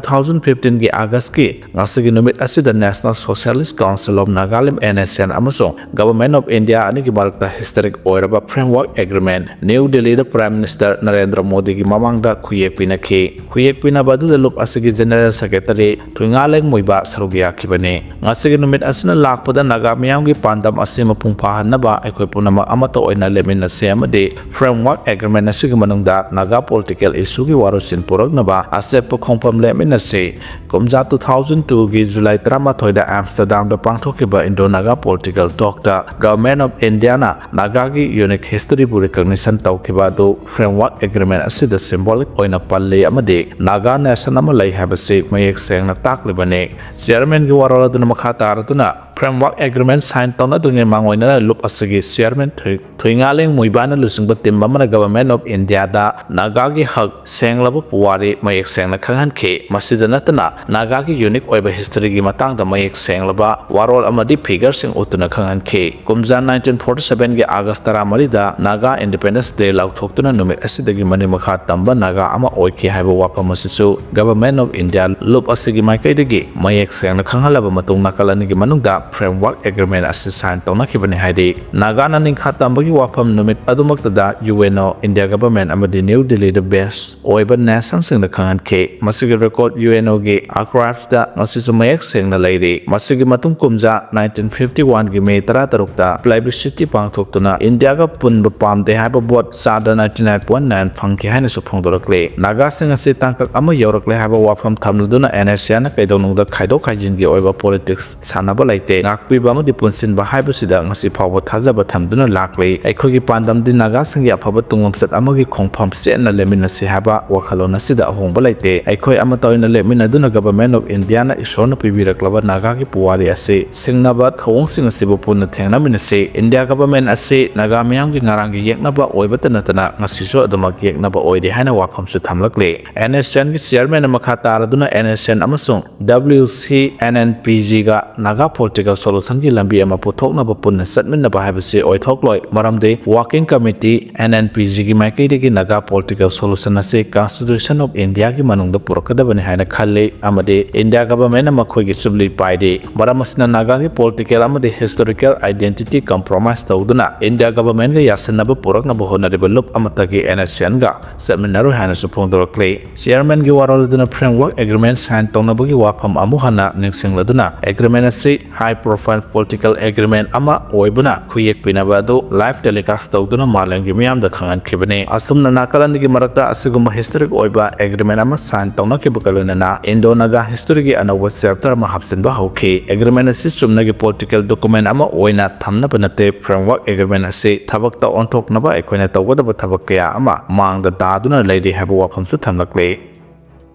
ꯊꯥꯎꯖꯟ ꯐꯤꯐꯇꯤꯟꯒꯤ ꯑꯥꯒꯁꯀꯤ ꯉꯁꯤꯒꯤ ꯅꯨꯃꯤꯠ ꯑꯁꯤꯗ National Socialist Council of Nagalim, N S N, ꯑꯃꯁꯨꯡ Government of India ꯑꯅꯤꯒꯤ ꯃꯔꯛꯇ ꯍꯤꯁꯇꯣꯔꯤꯛ ꯑꯣꯏꯔꯕ ꯐ꯭ꯔꯦꯝꯋꯥꯔꯛ ꯑꯦꯒ꯭ꯔꯤꯃꯦꯟꯠ ꯅ꯭ꯌꯨ ꯗꯤꯜꯂꯤꯗ ꯄ꯭ꯔꯥꯏꯝ ꯃꯤꯅꯤꯁꯇꯔ ꯅꯔꯦꯟꯗ꯭ꯔ ꯃꯣꯗꯤꯒꯤ ꯃꯃꯥꯡꯗ ꯈꯨꯌꯦꯛ ꯄꯤꯅꯈꯤ꯫ ꯈꯨꯌꯦꯛ ꯄꯤꯅꯕ ꯑꯗꯨꯗ ꯂꯨꯞ ꯑꯁꯤꯒꯤ ꯖꯦꯅꯔꯦꯜ ꯁꯦꯀ꯭ꯔꯦꯇꯔꯤ ꯊꯨꯏꯉꯥꯂꯦꯡ ꯃꯨꯏꯕꯥ ꯁꯔꯨꯛ ꯌꯥꯈꯤꯕꯅꯤ꯫ ꯉꯁꯤꯒꯤ ꯅꯨꯃꯤꯠ ꯑꯁꯤꯅ ꯂꯥꯛꯄꯗ ꯅꯥꯒꯥ ꯃꯤꯌꯥꯝꯒꯤ ꯄꯥꯟꯗꯝ ꯑꯁꯤ ꯃꯄꯨꯡ ꯐꯥꯍꯟꯅꯕ ꯑꯩꯈꯣꯏ ꯄꯨꯝꯅꯃꯛ ꯑꯃꯠꯇ ꯑꯣꯏꯅ ꯂꯦꯞꯃꯤꯟꯅꯁꯤ ꯑꯃꯗꯤ ꯐ꯭ꯔꯦꯝꯋꯥꯔꯛ ꯑꯦꯒ꯭ꯔꯤꯃꯦꯟꯠ ꯑꯁꯤꯒꯤ ꯃꯅꯨꯡꯗ ꯅꯥꯒꯥ ꯄꯣꯂꯤꯇꯤꯀꯦꯜ ꯏꯁꯨꯒꯤ ꯋꯥꯔꯣꯏꯁꯤꯟ ꯄꯨꯔꯛꯅꯕ ꯑꯆꯦꯠꯄ ꯈꯣꯡꯐꯝ ꯂꯦꯞꯃꯤꯟꯅꯁꯤ꯫ ꯀꯨꯝꯖꯥ ꯇꯨ ꯊꯥꯎꯖꯟ ꯇꯨꯒꯤ ꯖꯨꯂꯥꯏ ꯇꯔꯥꯃꯥꯊꯣꯏꯗ ꯑꯦꯝꯁꯇꯔꯗꯥꯝꯗ ꯄꯥꯡꯊꯣꯛꯈꯤꯕ ꯏꯟꯗꯣ ꯅꯥꯒꯥ ꯄꯣꯂꯤꯇꯤꯀꯦꯜ ꯇꯣꯛꯇ Government of Indiaꯅ ꯅꯥꯒꯥꯒꯤ ꯌꯨꯅꯤꯛ ꯍꯤꯁꯇꯣꯔꯤꯕꯨ ꯔꯤꯀꯣꯒꯅꯤꯁꯟ ꯇꯧꯈꯤꯕ ꯑꯗꯨ ꯐ꯭ꯔꯦꯝꯋꯥꯔꯛ ꯑꯦꯒ꯭ꯔꯤꯃꯦꯟꯠ ꯑꯁꯤꯗ ꯁꯤꯝꯕꯣꯂꯤꯛ ꯑꯣꯏꯅ ꯄꯜꯂꯤ ꯑꯃꯗꯤ ꯅꯥꯒꯥ ꯅꯦꯁꯟ ꯑꯃ ꯂꯩ ꯍꯥꯏꯕꯁꯤ ꯃꯌꯦꯛ ꯁꯦꯡꯅ ꯇꯥꯛꯂꯤꯕꯅꯤ꯫ ꯆꯤꯌꯔꯃꯦꯟꯒꯤ ꯋꯥꯔꯣꯜ ꯑꯗꯨꯅ ꯃꯈꯥ ꯇꯥꯔꯗꯨꯅ Framework Agreement sign ꯇꯧꯅꯗ꯭ꯔꯤꯉꯩ ꯃꯥꯡꯑꯣꯏꯅꯅ ꯂꯨꯞ ꯑꯁꯤꯒꯤ chairman ꯊꯨꯏ-, ꯊꯨꯏꯉꯥꯂꯦꯡ ꯃꯨꯏꯕꯥꯅ ꯂꯨꯆꯤꯡꯕ team ꯑꯃꯅ Government of India ꯗ ꯅꯥꯒꯥꯒꯤ ꯍꯛ ꯁꯦꯡꯂꯕ ꯄꯨꯋꯥꯔꯤ ꯃꯌꯦꯛ ꯁꯦꯡꯅ ꯈꯪꯍꯟꯈꯤ꯫ ꯃꯁꯤꯗ ꯅꯠꯇꯅ ꯅꯥꯒꯥꯒꯤ unique ꯑꯣꯏꯕ history ꯒꯤ ꯃꯇꯥꯡꯗ ꯃꯌꯦꯛ ꯁꯦꯡꯂꯕ ꯋꯥꯔꯣꯜ ꯑꯃꯗꯤ figure ꯁꯤꯡ ꯎꯠꯇꯨꯅ ꯈꯪꯍꯟꯈꯤ꯫ ꯀꯨꯝꯖꯥ nineteen forty seven ꯒꯤ August ꯇꯔꯥꯃꯔꯤꯗ Naga Independence Day ꯂꯥꯎꯊꯣꯛꯇꯨꯅ ꯅꯨꯃꯤꯠ ꯑꯁꯤꯗꯒꯤ ꯃꯅꯤꯡ ꯃꯈꯥ ꯇꯝꯕ ꯅꯥꯒꯥ ꯑꯃ ꯑꯣꯏꯈꯤ ꯍꯥꯏꯕ ꯋꯥꯐꯝ ꯑꯁꯤꯁꯨ Government of India ꯂꯨꯞ ꯑꯁꯤꯒꯤ ꯃꯥꯏꯀꯩꯗꯒꯤ ꯃꯌꯦꯛ ꯁꯦꯡꯅ ꯈꯪꯍꯜꯂꯕ ꯃꯇꯨꯡ ꯅꯥꯀꯜ ꯑꯅꯤꯒꯤ ꯃꯅꯨꯡꯗ Framework Agreement ꯑꯁꯤ sign ꯇꯧꯅꯈꯤꯕꯅꯤ ꯍꯥꯏꯔꯤ꯫ ꯅꯥꯒꯥꯅ ꯅꯤꯡꯈꯥ ꯇꯝꯕꯒꯤ ꯋꯥꯐꯝ ꯅꯨꯃꯤꯠ ꯑꯗꯨꯃꯛꯇꯗ U N O, India Government ꯑꯃꯗꯤ New Delhi ꯗ base ꯑꯣꯏꯕ nation ꯁꯤꯡꯗ ꯈꯪꯍꯟꯈꯤ꯫ ꯃꯁꯤꯒꯤ record U N O ꯒꯤ archives ꯇ ꯉꯁꯤꯁꯨ ꯃꯌꯦꯛ ꯁꯦꯡꯅ ꯂꯩꯔꯤ꯫ ꯃꯁꯤꯒꯤ ꯃꯇꯨꯡ ꯀꯨꯝꯖꯥ nineteen fifty one ꯒꯤ May ꯇꯔꯥꯇꯔꯨꯛꯇ plebiscite ꯄꯥꯡꯊꯣꯛꯇꯨꯅ India ꯒ ꯄꯨꯟꯕ ꯄꯥꯝꯗꯦ ꯍꯥꯏꯕ vote ꯆꯥꯗ ninety nine point nine ꯐꯪꯈꯤ ꯍꯥꯏꯅꯁꯨ ꯐꯣꯡꯗꯣꯔꯛꯂꯤ꯫ ꯅꯥꯒꯥꯁꯤꯡ ꯑꯁꯤ ꯇꯥꯡꯀꯛ ꯑꯃ ꯌꯧꯔꯛꯂꯦ ꯍꯥꯏꯕ ꯋꯥꯐꯝ ꯊꯝꯂꯗꯨꯅ N S C N ꯅ ꯀꯩꯗꯧꯅꯨꯡꯗ ꯈꯥꯏꯗꯣꯛ ꯈꯥꯏꯖꯤꯟꯒꯤ ꯑꯣꯏꯕ politics ꯁꯥꯟꯅꯕ ꯂꯩꯇꯦ꯫ ꯉꯥꯛꯄꯤꯕ ꯑꯃꯗꯤ ꯄꯨꯟꯁꯤꯟꯕ ꯍꯥꯏꯕꯁꯤꯗ ꯉꯁꯤ ꯐꯥꯎꯕ ꯊꯥꯖꯕ ꯊꯝꯗꯨꯅ ꯂꯥꯛꯂꯤ꯫ ꯑꯩꯈꯣꯏꯒꯤ ꯄꯥꯟꯗꯝꯗꯤ ꯅꯥꯒꯥꯁꯤꯡꯒꯤ ꯑꯐꯕ ꯇꯨꯡꯂꯝꯆꯠ ꯑꯃꯒꯤ ꯈꯣꯡꯐꯝ ꯆꯦꯠꯅ ꯂꯦꯞꯃꯤꯟꯅꯁꯤ ꯍꯥꯏꯕ ꯋꯥꯈꯜꯂꯣꯟ ꯑꯁꯤꯗ ꯑꯍꯣꯡꯕ ꯂꯩꯇꯦ꯫ ꯑꯩꯈꯣꯏ ꯑꯃꯠꯇ ꯑꯣꯏꯅ ꯂꯦꯞꯃꯤꯟꯅꯗꯨꯅ Government of India ꯅ ꯏꯁꯣꯔꯅ ꯄꯤꯕꯤꯔꯛꯂꯕ ꯅꯥꯒꯥꯒꯤ ꯄꯨꯋꯥꯔꯤ ꯑꯁꯤ ꯁꯤꯡꯅꯕ ꯊꯧꯑꯣꯡꯁꯤꯡ ꯑꯁꯤꯕꯨ ꯄꯨꯟꯅ ꯊꯦꯡꯅꯃꯤꯟꯅꯁꯤ꯫ India Government ꯑꯁꯤ ꯅꯥꯒꯥ ꯃꯤꯌꯥꯝꯒꯤ ꯉꯔꯥꯡꯒꯤ ꯌꯦꯛꯅꯕ ꯑꯣꯏꯕꯇ ꯅꯠꯇꯅ ꯉꯁꯤꯁꯨ ꯑꯗꯨꯃꯛ ꯌꯦꯛꯅꯕ ꯑꯣꯏꯔꯤ ꯍꯥꯏꯅ ꯋꯥꯐꯝꯁꯨ ꯊꯝꯂꯛꯂꯤ꯫ N S C N ꯒꯤ chairman ꯅ ꯃꯈꯥ ꯇꯥꯔꯗꯨꯅ N S C N ꯑꯃꯁꯨꯡ W C N N P G ꯒ Naga political solution ꯒꯤ ꯂꯝꯕꯤ ꯑꯃ ꯄꯨꯊꯣꯛꯅꯕ ꯄꯨꯟꯅ ꯆꯠꯃꯤꯟꯅꯕ ꯍꯥꯏꯕꯁꯤ ꯑꯣꯏꯊꯣꯛꯂꯣꯏ, ꯃꯔꯝꯗꯤ Working Committee N N P G ꯒꯤ ꯃꯥꯏꯀꯩꯗꯒꯤ Naga political solution ꯑꯁꯤ Constitution of India ꯒꯤ ꯃꯅꯨꯡꯗ ꯄꯨꯔꯛꯀꯗꯕꯅꯤ ꯍꯥꯏꯅ ꯈꯜꯂꯤ ꯑꯃꯗꯤ India Government ꯅ ꯃꯈꯣꯏꯒꯤ ꯆꯨꯞꯂꯤ ꯄꯥꯏꯔꯤ꯫ ꯃꯔꯝ ꯑꯁꯤꯅ ꯅꯥꯒꯥꯒꯤ political ꯑꯃꯗꯤ historical identity compromise ꯇꯧꯗꯨꯅ India Government ꯒ ꯌꯥꯁꯤꯟꯅꯕ ꯄꯨꯔꯛꯅꯕ ꯍꯣꯠꯅꯔꯤꯕ ꯂꯨꯞ ꯑꯃꯠꯇꯒꯤ N S C N ꯒ ꯆꯠꯃꯤꯟꯅꯔꯣꯏ ꯍꯥꯏꯅꯁꯨ ꯐꯣꯡꯗꯣꯔꯛꯂꯤ꯫ Chairman ꯒꯤ ꯋꯥꯔꯣꯜ ꯑꯗꯨꯅ Framework Agreement sign ꯇꯧꯅꯕꯒꯤ ꯋꯥꯐꯝ ꯑꯃꯨꯛ ꯍꯟꯅ ꯅꯤꯡꯁꯤꯡꯂꯗꯨꯅ, agreement ꯑꯁꯤ high profile political agreement ꯑꯃ ꯑꯣꯏꯕꯅ ꯈꯨꯌꯦꯛ ꯄꯤꯅꯕ ꯑꯗꯨ live telecast ꯇꯧꯗꯨꯅ ꯃꯥꯂꯦꯝꯒꯤ ꯃꯤꯌꯥꯝꯗ ꯈꯪꯍꯟꯈꯤꯕꯅꯤ꯫ ꯑꯁꯨꯝꯅ ꯅꯥꯀꯜ ꯑꯅꯤꯒꯤ ꯃꯔꯛꯇ ꯑꯁꯤꯒꯨꯝꯕ historic ꯑꯣꯏꯕ agreement ꯑꯃ sign ꯇꯧꯅꯈꯤꯕꯒ ꯂꯣꯏꯅꯅ Indo-Naga history ꯒꯤ ꯑꯅꯧꯕ chapter ꯑꯃ ꯍꯥꯞꯆꯤꯟꯕ ꯍꯧꯈꯤ꯫ Agreement ꯑꯁꯤ ꯆꯨꯝꯅꯒꯤ political document ꯑꯃ ꯑꯣꯏꯅ ꯊꯝꯅꯕ ꯅꯠꯇꯦ, Framework Agreement ꯑꯁꯤ ꯊꯕꯛꯇ ꯑꯣꯟꯊꯣꯛꯅꯕ ꯑꯩꯈꯣꯏꯅ ꯇꯧꯒꯗꯕ ꯊꯕꯛ ꯀꯌꯥ ꯑꯃ ꯃꯥꯡꯗ ꯇꯥꯗꯨꯅ ꯂꯩꯔꯤ ꯍꯥꯏꯕ ꯋꯥꯐꯝꯁꯨ ꯊꯝꯂꯛꯂꯤ꯫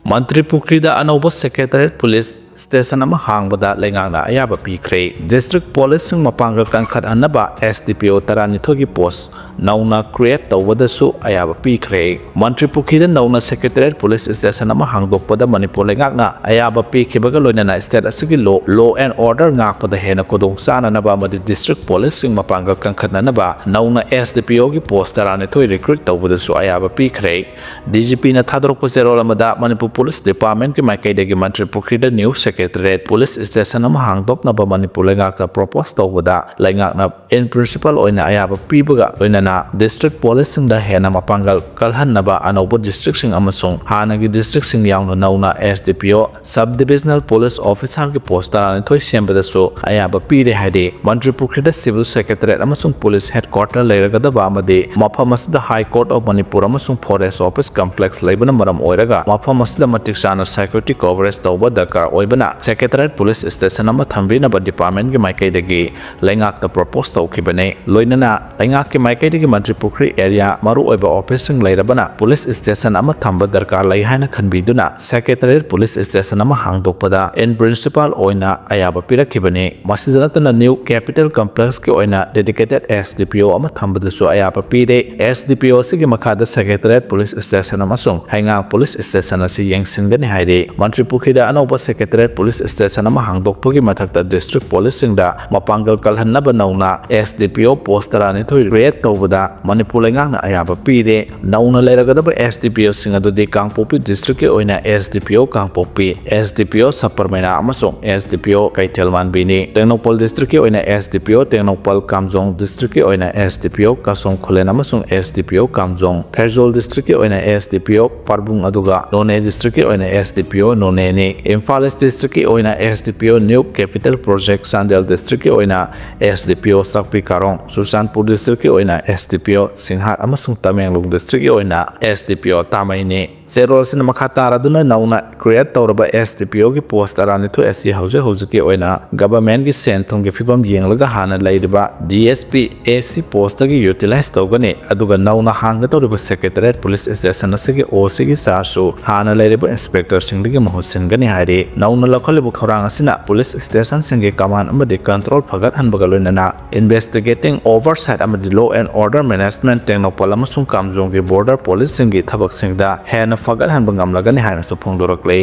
ꯃꯟꯇ꯭ꯔꯤ ꯄꯨꯈ꯭ꯔꯤꯗ ꯑꯅꯧꯕ Secretariat Police Station ꯑꯃ ꯍꯥꯡꯕꯗ ꯂꯩꯉꯥꯛꯅ ꯑꯌꯥꯕ ꯄꯤꯈ꯭ꯔꯦ꯫ District Policeꯁꯤꯡ ꯃꯄꯥꯡꯒꯜ ꯀꯟꯈꯠꯍꯟꯅꯕ S D P O ꯇꯔꯥꯅꯤꯊꯣꯏꯒꯤ post ꯅꯧꯅ create ꯇꯧꯕꯗꯁꯨ ꯑꯌꯥꯕ ꯄꯤꯈ꯭ꯔꯦ꯫ ꯃꯟꯇ꯭ꯔꯤ ꯄꯨꯈ꯭ꯔꯤꯗ ꯅꯧꯅ Secretariat Police Station ꯑꯃ ꯍꯥꯡꯗꯣꯛꯄꯗ ꯃꯅꯤꯄꯨꯔ ꯂꯩꯉꯥꯛꯅ ꯑꯌꯥꯕ ꯄꯤꯈꯤꯕꯒ ꯂꯣꯏꯅꯅ state ꯑꯁꯤꯒꯤ law, law and order ꯉꯥꯛꯄꯗ ꯍꯦꯟꯅ ꯈꯨꯗꯣꯡ ꯆꯥꯅꯅꯕ ꯑꯃꯗꯤ District Policeꯁꯤꯡ ꯃꯄꯥꯡꯒꯜ ꯀꯟꯈꯠꯅꯅꯕ ꯅꯧꯅ S D P Oꯒꯤ post ꯇꯔꯥꯅꯤꯊꯣꯏ recruit ꯇꯧꯕꯗꯁꯨ ꯑꯌꯥꯕ ꯄꯤꯈ꯭ꯔꯦ꯫ D G Pꯅ ꯊꯥꯗꯣꯔꯛꯄ ꯆꯦꯔꯣꯜ ꯑꯃꯗ, ꯃꯅꯤꯄꯨꯔ Police Departmentꯀꯤ ꯃꯥꯏꯀꯩꯗꯒꯤ ꯃꯟꯇ꯭ꯔꯤ ꯄꯨꯈ꯭ꯔꯤꯗ new Secretariat Police Station ꯑꯃ ꯍꯥꯡꯗꯣꯛꯅꯕ ꯃꯅꯤꯄꯨꯔ ꯂꯩꯉꯥꯛꯇ propose ꯇꯧꯕꯗ ꯂꯩꯉꯥꯛꯅ in principle ꯑꯣꯏꯅ ꯑꯌꯥꯕ ꯄꯤꯕꯒ ꯂꯣꯏꯅꯅ District Policeꯁꯤꯡꯗ ꯍꯦꯟꯅ ꯃꯄꯥꯡꯒꯜ ꯀꯜꯍꯟꯅꯕ ꯑꯅꯧꯕ districtꯁꯤꯡ ꯑꯃꯁꯨꯡ ꯍꯥꯟꯅꯒꯤ districtꯁꯤꯡ ꯌꯥꯎꯅ ꯅꯧꯅ S D P O, Sub Divisional Police Officerꯒꯤ post ꯇꯔꯥꯅꯤꯊꯣꯏ ꯁꯦꯝꯕꯗꯁꯨ ꯑꯌꯥꯕ ꯄꯤꯔꯦ ꯍꯥꯏꯔꯤ꯫ ꯃꯟꯇ꯭ꯔꯤ ꯄꯨꯈ꯭ꯔꯤꯗ Civil Secretariat ꯑꯃꯁꯨꯡ Police Headquarter ꯂꯩꯔꯒꯗꯕ ꯑꯃꯗꯤ ꯃꯐꯝ ꯑꯁꯤꯗ High Court of Manipur ꯑꯃꯁꯨꯡ Forest Office Complex ꯂꯩꯕꯅ ꯃꯔꯝ ꯑꯣꯏꯔꯒ ꯃꯐꯝ ꯑꯁꯤꯗ ꯃꯇꯤꯛ ꯆꯥꯅ security coverage ꯇꯧꯕ ꯗꯔꯀꯥꯔ ꯑꯣꯏꯕꯅ Secretariat Police Station ꯑꯃ ꯊꯝꯕꯤꯅꯕ departmentꯀꯤ ꯃꯥꯏꯀꯩꯗꯒꯤ ꯂꯩꯉꯥꯛꯇ propose ꯇꯧꯈꯤꯕꯅꯤ꯫ ꯂꯣꯏꯅꯅ ꯂꯩꯉꯥꯛꯀꯤ ꯃꯥꯏꯀꯩꯗꯒꯤ ꯃꯟꯇ꯭ꯔꯤ ꯄꯨꯈ꯭ꯔꯤ area ꯃꯔꯨꯑꯣꯏꯕ officeꯁꯤꯡ ꯂꯩꯔꯕꯅ police station ꯑꯃ ꯊꯝꯕ ꯗꯔꯀꯥꯔ ꯂꯩ ꯍꯥꯏꯅ ꯈꯟꯕꯤꯗꯨꯅ Secretariat Police Station ꯑꯃ ꯍꯥꯡꯗꯣꯛꯄꯗ in principle ꯑꯣꯏꯅ ꯑꯌꯥꯕ ꯄꯤꯔꯛꯈꯤꯕꯅꯤ꯫ ꯃꯁꯤꯗ ꯅꯠꯇꯅ new capital complexꯀꯤ ꯑꯣꯏꯅ dedicated S D P O ꯑꯃ ꯊꯝꯕꯗꯁꯨ ꯑꯌꯥꯕ ꯄꯤꯔꯦ꯫ S D P O ꯑꯁꯤꯒꯤ ꯃꯈꯥꯗ Secretariat Police Station ꯑꯃꯁꯨꯡ ꯍꯩꯉꯥꯡ Police Station ꯑꯁꯤ ꯌꯦꯡꯁꯤꯟꯒꯅꯤ ꯍꯥꯏꯔꯤ꯫ ꯃꯟꯇ꯭ꯔꯤ ꯄꯨꯈ꯭ꯔꯤꯗ ꯑꯅꯧꯕ Secretariat Police Station ꯑꯃ ꯍꯥꯡꯗꯣꯛꯄꯒꯤ ꯃꯊꯛꯇ District Policeꯁꯤꯡꯗ ꯃꯄꯥꯡꯒꯜ ꯀꯜꯍꯟꯅꯕ ꯅꯧꯅ S D P O post ꯇꯔꯥꯅꯤꯊꯣꯏ create ꯇꯧꯕꯗ ꯃꯅꯤꯄꯨꯔ ꯂꯩꯉꯥꯛꯅ ꯑꯌꯥꯕ ꯄꯤꯔꯦ꯫ ꯅꯧꯅ ꯂꯩꯔꯒꯗꯕ S D P Oꯁꯤꯡ ꯑꯗꯨꯗꯤ ꯀꯥꯡꯄꯣꯛꯄꯤ districtꯀꯤ ꯑꯣꯏꯅ S D P O ꯀꯥꯡꯄꯣꯛꯄꯤ, S D P O ꯁꯕ ꯄꯔꯃꯩꯅ ꯑꯃꯁꯨꯡ S D P O ꯀꯩꯊꯦꯜ ꯃꯥꯟꯕꯤꯅꯤ꯫ ꯇꯦꯡꯅꯧꯄꯜ districtꯀꯤ ꯑꯣꯏꯅ S D P O Tengnoupal, ꯀꯥꯝꯖꯣꯡ districtꯇꯀꯤ ꯑꯣꯏꯅ S D P O ꯀꯥꯁꯣꯡ ꯈꯨꯂꯦꯟ ꯑꯃꯁꯨꯡ S D P O ꯀꯥꯝꯖꯣꯡ, ꯐꯦꯔꯖꯣꯜ districtꯀꯤ ꯑꯣꯏꯅ S D P O ꯄꯥꯔꯕꯨꯡ, ꯑꯗꯨꯒ ꯅꯣꯅꯦ districtꯀꯤ ꯑꯣꯏꯅ S D P O ꯅꯣꯅꯦꯅꯤ꯫ Imphal East districtꯀꯤ ꯑꯣꯏꯅ S D P O New Capital Project, Chandel districtꯀꯤ ꯑꯣꯏꯅ S D P O ꯆꯥꯛꯄꯤ ꯀꯥꯔꯣꯡ, ꯆꯨꯔꯆꯥꯟꯄꯨꯔ districtꯀꯤ ꯑꯣꯏꯅ S D P O ꯁꯤꯡꯍꯥꯠ ꯑꯃꯁꯨꯡ ꯇꯃꯦꯡꯂꯣꯡ districtꯀꯤ ꯑꯣꯏꯅ S D P O ꯇꯥꯃꯩꯅꯤ꯫ ꯆꯦꯔꯣꯜꯁꯤꯅ ꯃꯈꯥ ꯇꯥꯔꯗꯨꯅ ꯅꯧꯅ create ꯇꯧꯔꯕ S D P O ꯒꯤ post ꯇꯔꯥꯅꯤꯊꯣꯏ ꯑꯁꯤ ꯍꯧꯖꯤꯛ ꯍꯧꯖꯤꯛꯀꯤ ꯑꯣꯏꯅ government ꯀꯤ ꯁꯦꯟ ꯊꯨꯝꯒꯤ ꯐꯤꯕꯝ ꯌꯦꯡꯂꯒ ꯍꯥꯟꯅ ꯂꯩꯔꯤꯕ D S P A C post ꯇꯒꯤ utilize ꯇꯧꯒꯅꯤ, ꯑꯗꯨꯒ ꯅꯧꯅ ꯍꯥꯡꯒꯗꯧꯔꯤꯕ Secretariat Police Station ꯑꯁꯤꯒꯤ O C ꯒꯤ charge ꯁꯨ ꯍꯥꯟꯅ ꯂꯩꯔꯤꯕ inspector ꯁꯤꯡꯗꯒꯤ ꯃꯍꯨꯠ ꯁꯤꯟꯒꯅꯤ ꯍꯥꯏꯔꯤ꯫ ꯅꯧꯅ ꯂꯧꯈꯠꯂꯤꯕ ꯊꯧꯔꯥꯡ ꯑꯁꯤꯅ police station ꯁꯤꯡꯒꯤ command ꯑꯃꯗꯤ control ꯐꯒꯠꯍꯟꯕꯒ ꯂꯣꯏꯅꯅ investigating, oversight ꯑꯃꯗꯤ law and order management, Tengnoupal ꯑꯃꯁꯨꯡ ꯀꯥꯝꯖꯣꯡꯒꯤ border police ꯁꯤꯡꯒꯤ ꯊꯕꯛꯁꯤꯡꯗ ꯍꯦꯟꯅ ꯐꯒꯠꯍꯟꯕ ꯉꯝꯂꯒꯅꯤ ꯍꯥꯏꯅꯁꯨ ꯐꯣꯡꯗꯣꯔꯛꯂꯤ꯫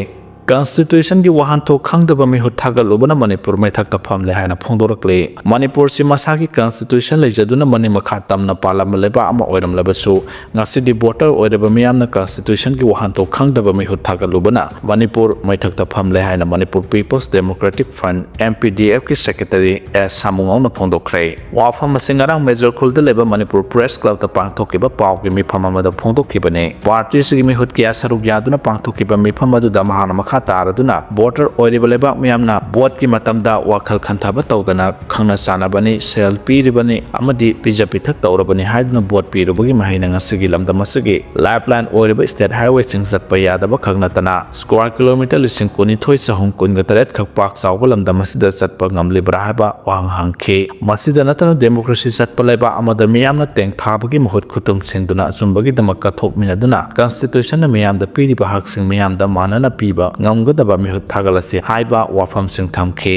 Constitution ꯒꯤ ꯋꯥꯍꯟꯊꯣꯛ ꯈꯪꯗꯕ ꯃꯤꯍꯨꯠ ꯊꯥꯒꯠꯂꯨꯕꯅ ꯃꯅꯤꯄꯨꯔ ꯃꯩꯊꯛꯇ ꯐꯝꯂꯦ ꯍꯥꯏꯅ ꯐꯣꯡꯗꯣꯔꯛꯂꯤ꯫ ꯃꯅꯤꯄꯨꯔꯁꯤ ꯃꯁꯥꯒꯤ constitution ꯂꯩꯖꯗꯨꯅ ꯃꯅꯤꯡ ꯃꯈꯥ ꯇꯝꯅ ꯄꯥꯜꯂꯝꯕ ꯂꯩꯕꯥꯛ ꯑꯃ ꯑꯣꯏꯔꯝꯂꯕꯁꯨ, ꯉꯁꯤꯗꯤ voter ꯑꯣꯏꯔꯕ ꯃꯤꯌꯥꯝꯅ constitution ꯒꯤ ꯋꯥꯍꯟꯊꯣꯛ ꯈꯪꯗꯕ ꯃꯤꯍꯨꯠ ꯊꯥꯒꯠꯂꯨꯕꯅ ꯃꯅꯤꯄꯨꯔ ꯃꯩꯊꯛꯇ ꯐꯝꯂꯦ ꯍꯥꯏꯅ Manipur People's Democratic Front, M P D F ꯀꯤ secretary S ꯁꯥꯃꯨꯉꯧꯅ ꯐꯣꯡꯗꯣꯛꯈ꯭ꯔꯦ꯫ ꯋꯥꯐꯝ ꯑꯁꯤ ꯉꯔꯥꯡ ꯃꯦꯖꯔ ꯈꯨꯜꯗ ꯂꯩꯕ ꯃꯅꯤꯄꯨꯔ Press Club ꯇ ꯄꯥꯡꯊꯣꯛꯈꯤꯕ ꯄꯥꯎꯒꯤ ꯃꯤꯐꯝ ꯑꯃꯗ ꯐꯣꯡꯗꯣꯛꯈꯤꯕꯅꯤ꯫ Party ꯁꯤꯒꯤ ꯃꯤꯍꯨꯠ ꯀꯌꯥ ꯁꯔꯨꯛ ꯌꯥꯗꯨꯅ ꯄꯥꯡꯊꯣꯛꯈꯤꯕ ꯃꯤꯐꯝ ꯑꯗꯨꯗ ꯃꯍꯥꯛꯅ ꯃꯈꯥ ꯇꯥꯔꯗꯨꯅ, voter ꯑꯣꯏꯔꯤꯕ ꯂꯩꯕꯥꯛ ꯃꯤꯌꯥꯝꯅ vote ꯀꯤ ꯃꯇꯝꯗ ꯋꯥꯈꯜ ꯈꯟꯊꯕ ꯇꯧꯗꯅ ꯈꯪꯅ ꯆꯥꯟꯅꯕꯅꯤ, ꯁꯦꯜ ꯄꯤꯔꯤꯕꯅꯤ ꯑꯃꯗꯤ ꯄꯤꯖ ꯄꯤꯊꯛ ꯇꯧꯔꯕꯅꯤ ꯍꯥꯏꯗꯨꯅ vote ꯄꯤꯔꯨꯕꯒꯤ ꯃꯍꯩꯅ ꯉꯁꯤꯒꯤ ꯂꯝꯗꯝ ꯑꯁꯤꯒꯤ lifeline ꯑꯣꯏꯔꯤꯕ state highway ꯁꯤꯡ ꯆꯠꯄ ꯌꯥꯗꯕ ꯈꯛ ꯅꯠꯇꯅ, square kilometre ꯂꯤꯁꯤꯡ ꯀꯨꯟꯅꯤꯊꯣꯏ ꯆꯍꯨꯝ ꯀꯨꯟꯒ ꯇꯔꯦꯠ ꯈꯛ ꯄꯥꯛ ꯆꯥꯎꯕ ꯂꯝꯗꯝ ꯑꯁꯤꯗ ꯆꯠꯄ ꯉꯝꯂꯤꯕ꯭ꯔꯥ ꯍꯥꯏꯕ ꯋꯥꯍꯪ ꯍꯪꯈꯤ꯫ ꯃꯁꯤꯗ ꯅꯠꯇꯅ democracy ꯆꯠꯄ ꯂꯩꯕꯥꯛ ꯑꯃꯗ ꯃꯤꯌꯥꯝꯅ ꯇꯦꯡꯊꯥꯕꯒꯤ ꯃꯍꯨꯠ ꯈꯨꯠꯇꯨꯝ ꯁꯤꯟꯗꯨꯅ ꯑꯆꯨꯝꯕꯒꯤꯗꯃꯛ ꯀꯠꯊꯣꯛꯃꯤꯟꯅꯗꯨꯅ constitution ꯅ ꯃꯤꯌꯥꯝꯗ ꯄꯤꯔꯤꯕ ꯍꯛꯁꯤꯡ ꯃꯤꯌꯥꯝꯗ ꯃꯥꯟꯅꯅ ꯄꯤꯕ ꯉꯝꯒꯗꯕ ꯃꯤꯍꯨꯠ ꯊꯥꯒꯠꯂꯁꯤ ꯍꯥꯏꯕ ꯋꯥꯐꯝꯁꯤꯡ ꯊꯝꯈꯤ꯫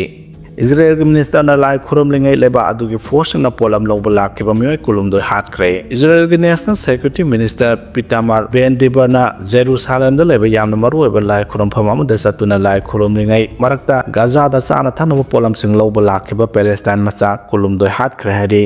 ꯏꯖꯔꯦꯜꯒꯤ minister ꯅ ꯂꯥꯏ ꯈꯨꯔꯨꯝꯂꯤꯉꯩ ꯂꯩꯕꯥꯛ ꯑꯗꯨꯒꯤ force ꯁꯤꯡꯅ ꯄꯣꯠꯂꯝ ꯂꯧꯕ ꯂꯥꯛꯈꯤꯕ ꯃꯤꯑꯣꯏ ꯀꯨꯟꯍꯨꯝꯗꯣꯏ ꯍꯥꯠꯈ꯭ꯔꯦ꯫ ꯏꯖꯔꯦꯜꯒꯤ national security minister Itamar Ben Gvir ꯅ ꯖꯦꯔꯨꯁꯥꯂꯦꯝꯗ ꯂꯩꯕ ꯌꯥꯝꯅ ꯃꯔꯨꯑꯣꯏꯕ ꯂꯥꯏ ꯈꯨꯔꯨꯝꯐꯝ ꯑꯃꯗ ꯆꯠꯇꯨꯅ ꯂꯥꯏ ꯈꯨꯔꯨꯝꯂꯤꯉꯩ ꯃꯔꯛꯇ ꯒꯥꯖꯥꯗ ꯆꯥꯅ ꯊꯛꯅꯕ ꯄꯣꯠꯂꯝꯁꯤꯡ ꯂꯧꯕ ꯂꯥꯛꯈꯤꯕ Palestine ꯃꯆꯥ ꯀꯨꯟꯍꯨꯝꯗꯣꯏ ꯍꯥꯠꯈ꯭ꯔꯦ ꯍꯥꯏꯔꯤ꯫